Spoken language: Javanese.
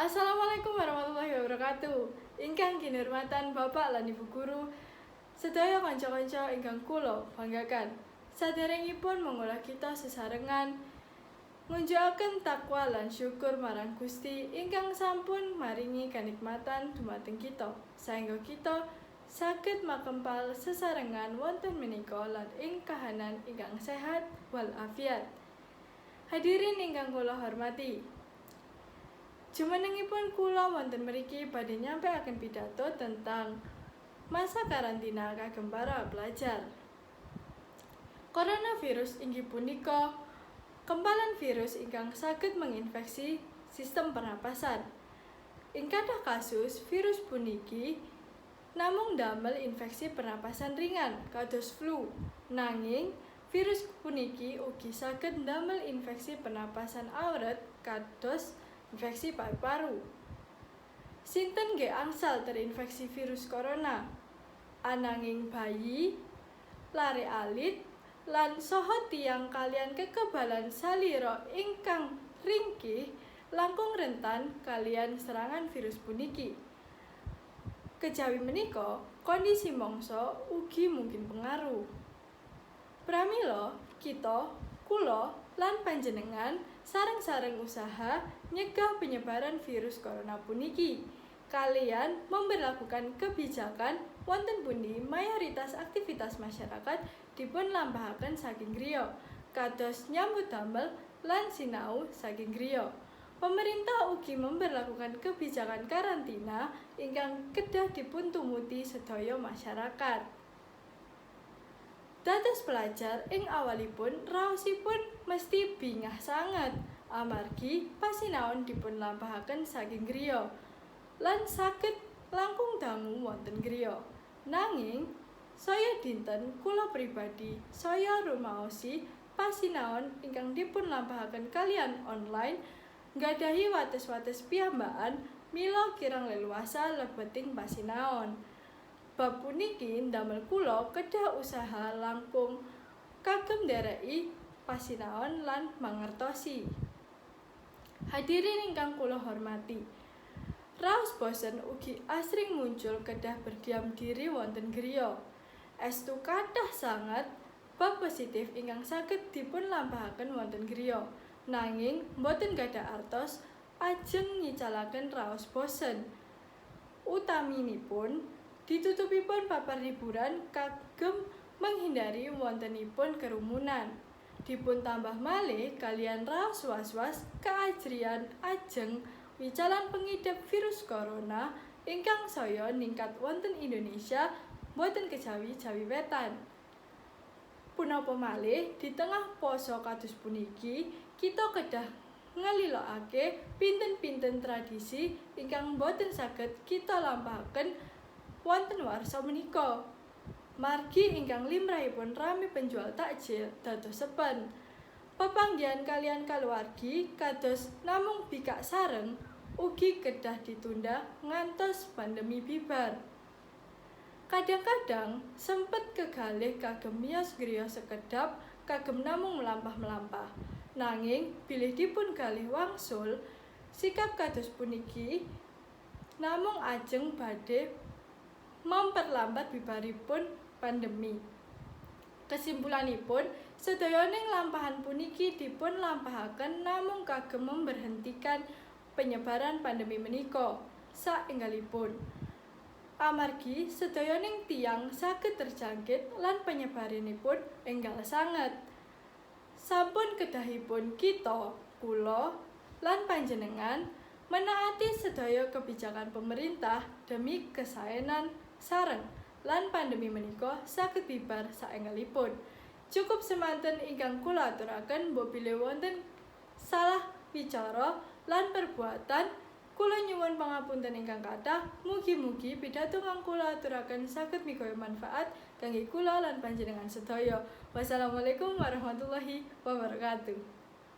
Assalamualaikum warahmatullahi wabarakatuh. Ingkang kinurmatan Bapak lan Ibu guru, sedaya kanca-kanca ingkang kula banggakan. Saderengipun mangolah kita sesarengan ngunjukaken takwa lan syukur marang Gusti ingkang sampun maringi kanikmatan dumateng kita saengga kita saged makempal sesarengan wonten menika lan ing kahanan ingkang sehat walafiat. Hadirin ingkang kula hormati, jumenengipun kula wonten mriki badhe nyampaiaken pidato tentang masa karantina kagem para pelajar. Coronavirus inggih punika kempalan virus ingkang saged menginfeksi sistem pernapasan. Ing kathah kasus, virus puniki namung damel infeksi pernapasan ringan kados flu. Nanging virus puniki ugi saged ndamel infeksi pernapasan awrat kados infeksi paru-paru. Sinten nggih angsal terinfeksi virus corona? Ananging bayi, lare alit, lan saha tiyang kaliyan kekebalan salira ingkang ringkih langkung rentan kaliyan serangan virus puniki. Kejawi menika, kondisi mangsa ugi mungkin pengaruh. Pramila, kita, kula, lan panjenengan sareng-sareng usaha nyegah penyebaran virus corona puniki kaliyan memberlakukan kebijakan wonten pundi mayoritas aktivitas masyarakat dipun lampahaken saking griya, kados nyambut damel lan sinau saking griya. Pemerintah ugi memberlakukan kebijakan karantina ingkang kedah dipun tumuti sedaya masyarakat. Dados pelajar ing awalipun raosipun mesti bingah sanget amargi pasinaon dipun lampahaken saking griya lan saged langkung dangu wonten griya. Nanging saya dinten kula pribadi saya rumaosi pasinaon ingkang dipun lampahaken kaliyan online nggadahi wates-wates piyambakan, mila kirang leluasa lebeting pasinaon. Bab puniki ndamel kula kedah usaha langkung kagem ndereki pasinaon lan mangertosi. Hadirin ingkang kula hormati, raos bosen ugi asring muncul kedah berdiam diri wonten griya. Estu kathah sanget bab positif ingkang saged dipun lampahaken wonten griya, nanging boten gadah artos ajeng ngicalaken raos bosen. Utaminipun ditutupipun papan hiburan kagem menghindari wontenipun kerumunan. Dipun tambah malih kaliyan raos was-was kaajrihan ajeng wicalan pengidap virus corona ingkang saya ningkat wonten Indonesia boten kejawi Jawi Wetan. Punapa malih di tengah poso kados puniki kita kedah ngelilokake pinten-pinten tradisi ingkang boten saged kita lampahaken wonten warsa menika. Margi ingkang limrahipun rame penjual takjil dados sepen. Pepanggihan kaliyan kaluwargi kados namung bikak sareng ugi kedah ditunda ngantos pandemi bibar. Kadang-kadang sempet kegalih kagem miyos griya sekedhap kagem namung mlampah-mlampah. Nanging bilih dipun galih wangsul, sikap kados puniki namung ajeng badhe memperlambat bibaripun pandemi. Kesimpulanipun, sedayaning lampahan puniki dipun lampahaken namung kagem memberhentikan penyebaran pandemi menika saenggalipun. Amargi sedayaning tiyang saged terjangkit lan penyebaranipun enggal sanget. Sampun kedahipun kita, kula, lan panjenengan menaati sedaya kebijakan pemerintah demi kesaenan sareng lan pandemi menika saged bibar saenggalipun. Cukup semanten ingkang kula aturaken, mbok bilih wonten salah wicara lan perbuatan, kula nyuwun pangapunten ingkang kathah. Mugi-mugi pidato kang kula aturaken saged migaya manfaat kangge kula lan panjenengan sedaya. Wassalamualaikum warahmatullahi wabarakatuh.